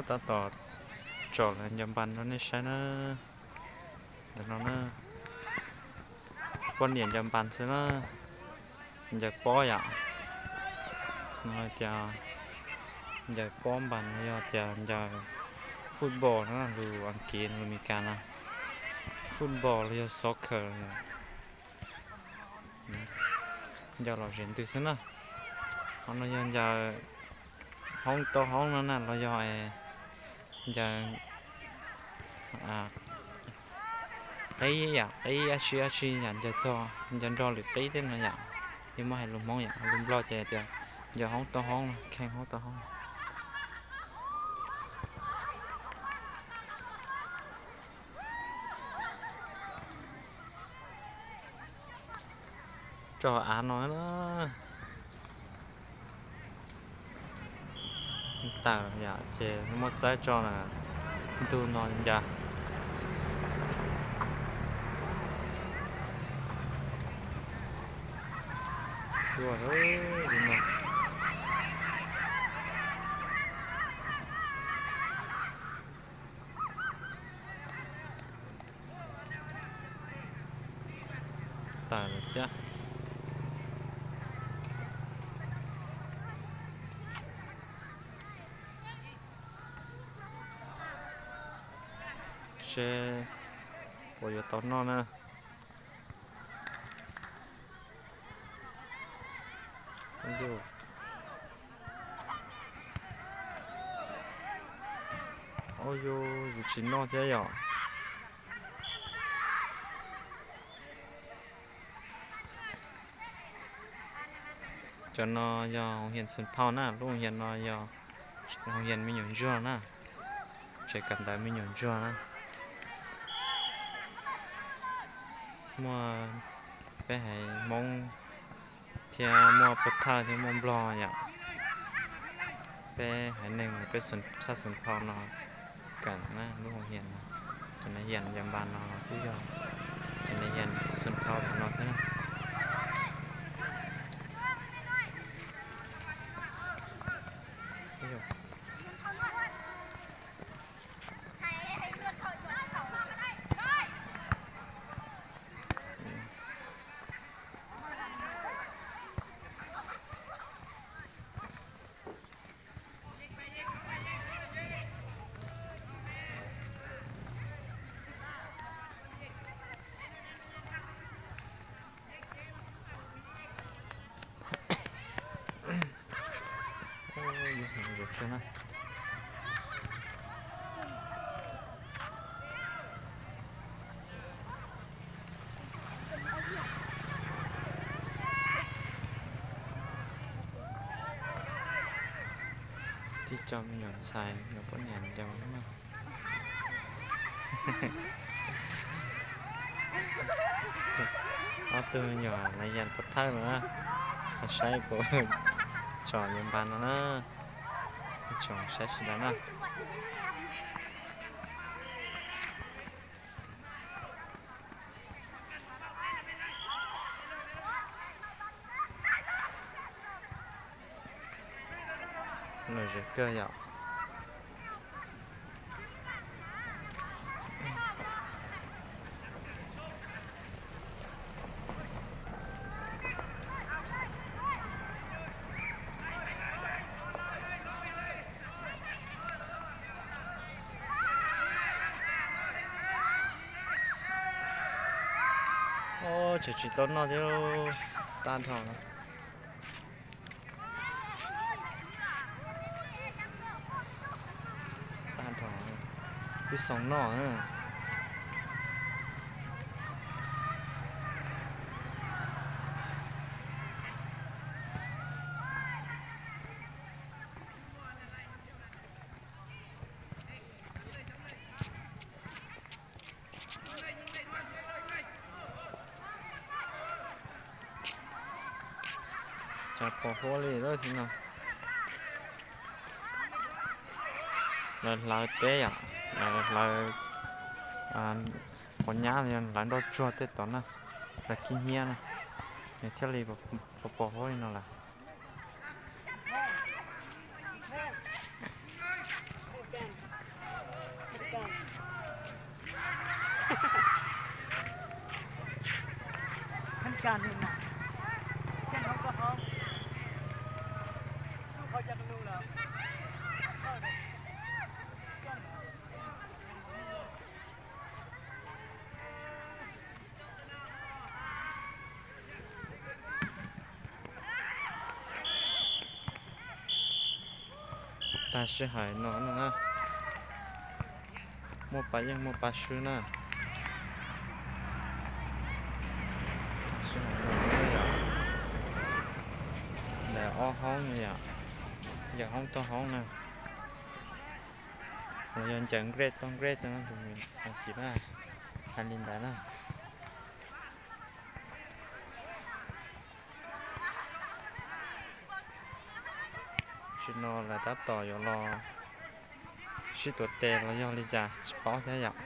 Tab tom tsom lawv ncaws npas rau nej saib na. Ntawm no na, poj niam ncaws npas xwb na. Ncaws pob yom. No hais tias ncaws pob npas no yog tias ncaws football na, lus Askiv lus Meskas na, football los yog soccer. Ncaws lom zem ntws xwb na. Qhov no yog ncaws hoob tau hoob no na los yog ncaws qib yam, qib dab tsi dab tsi yam, ncaws txog ncaws nrog lwm qib thiab no yom. Yeej muab hais lus Hmoob yom, lus Nplog ces tias ncaws hoob tau hoob, kheej hoob tau hoob. Tso av no na. Tawm yom, ces muab txaib tso na, ntug no ncas. Ua li no. Tawm lawm thiab. Seb puas yuav tau noj na. Ua yus tsis noj thiab yom. Cov no yog hoo hias Xus Phau na, lub hoo hias no yog hoo hias me nyuam ntsuag na, tsev kawm ntawv me nyuam ntsuag na. Muaj peb haiv Hmoob thiab muaj Pov Thawj thiab muaj Nplog yom. Peb haiv neeg peb sab Xus Phau no kawm na lub hoo hias no. Cov nas hias ncaws npas no los kuj yog cov nas hias Xus Phau no thiab na. Tib co me nyuam ntxhais nyuam poj niam ncaus na. Ob tug me nyuam nas hias Pov Thawj no na, saib kuv tsom ncaws npas no na. Tsom saib sawv daws na. Lom zem kawg yom. Tseem tsis tau noj thiab, tag nrho. Tag nrho, twb xoo noj na. Tsam pos huab li lawm thiab no. Lawv hlawv teb yom, lawv hlawv qhov nyab no, hlawv nroj tsuag tej tod na, hlawv khib hnyiab na, nws thiaj li pos pos huab li no lawm. Tag sij hawm no na, muaj pab yeej muaj pab swb na. Ntawm ob hoob no yom, yawm hoob tog hoob na, los yog ncaws nkrej tog nkrej tog no, hais li ntawd na. Tam sim no lawv tab tom yuav los sib tuav tes los yog li cas tsis paub thiab yom.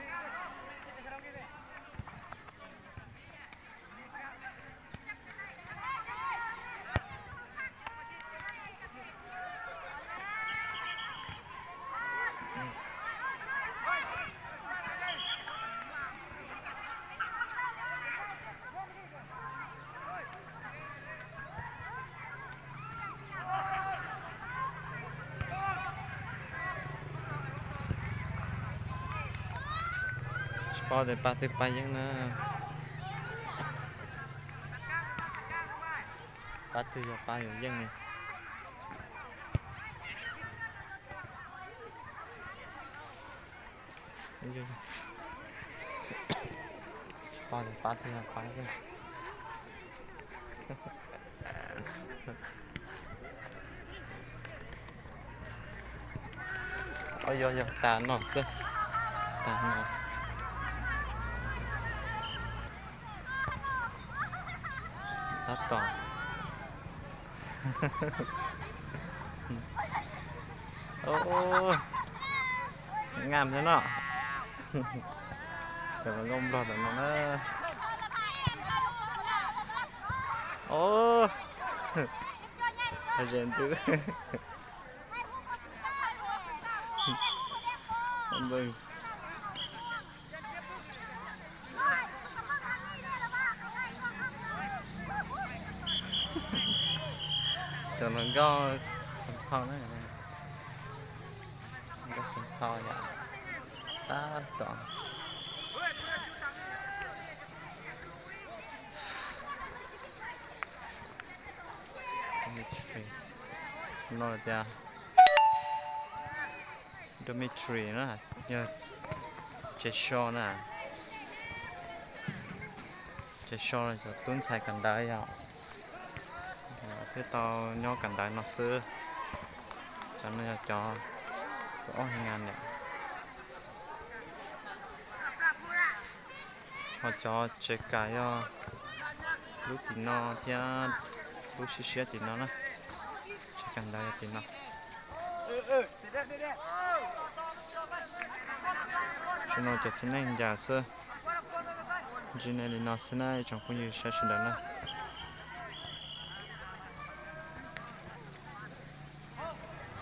Tsis paub tias pab twg pab yeej na. Pab twg yog pab yuav yeej ne. Tsis paub tias pab twg yog pab yeej. Yog yog tas no xwb, tas no. Tab tom ngam thiab no. Cov hluas nkauj Nplog tam no na. Os, ze ntws. Cov hluas nkauj Xeev Khuam na, nkauj Xeev Khuam yom, tab tom. No tias dormitory na, yog tsev so na. Tsev so cov tub ntxhais kawm ntawv yom, thiaj tau nyob kawm ntawv no xwb. Cov no yog cov tus ob hais nas niam. Ho cov tsev kawm yog lub tim no thiab lub siab siab tim no na. Tsev kawm ntawv yog tim no. Tam no cov txiv neej ncaws xwb. Ntsib nej li no xwb na ib tsoom phooj ywg sawv daws na.